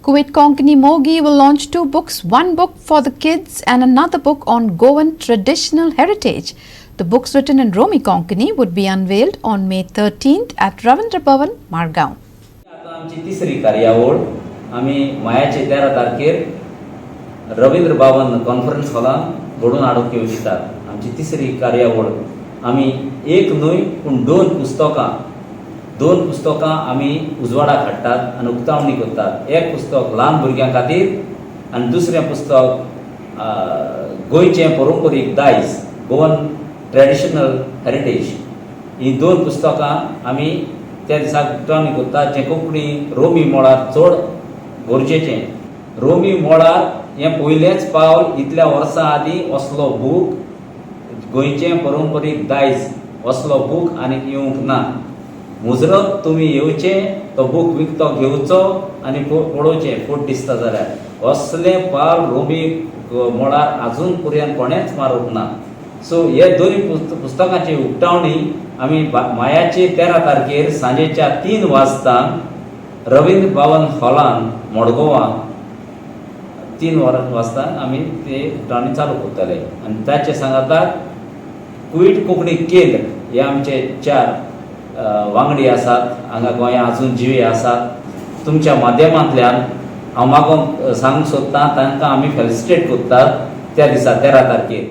Kuwait Konkani Mogi will launch two books, one book for the kids and another book on Goan traditional heritage. The books written in Romi Konkani would be unveiled on May 13th at Ravindra Bhavan, Margao. आता आमची तिसरी कार्यावळ आमी मायाचे 13 तारखेर रवींद्र भवन conference हॉलान घडोवन हाडूंक येवजितात. आमची तिसरी कार्यावळ आमी एक न्हय पूण दोन पुस्तकां आमी उजवाडाक हाडटात आनी उक्तावणी करतात. एक पुस्तक ल्हान भुरग्यां खातीर आनी दुसरें पुस्तक गोंयचें परंपरीक दायज, गोवन ट्रेडिशनल हेरिटेज. ही दोन पुस्तकां आमी त्या दिसाक उक्तावणी करतात, जें कोंकणी रोमी मळार चड गरजेचें. रोमी मळार हें पयलेंच पावल. इतल्या वर्सां आदीं असलो बूक, गोंयचें परंपरीक दायज असलो बूक आनीक येवंक ना. मुजरत तुमी येवचें, तो बूक विकतो घेवचो आनी पळोवचें फट दिसता जाल्यार. असलें पावल रोमी मळार अजून पर्यंत कोणेंच मारूंक ना. सो हे दोनूय पुस्तकांची उक्तावणी आमी मायाचे 13 तारखेर सांजेच्या 3 वाजता रवींद्र भवन हॉलान मडगांवां 3 वरां वाजता आमी ते उक्तावणी चालू करतले. आनी ताचे सांगाताक कुवेट कोंकणी केंद्र हे आमचे चार वांगडी आसात, हांगा गोंया अजून जिवे आसात. तुमच्या माध्यमांतल्यान हांव मागोंक सांगूंक सोदतां, तांकां आमी फेलिसिटेट करतात त्या दिसा 13 तारखेर.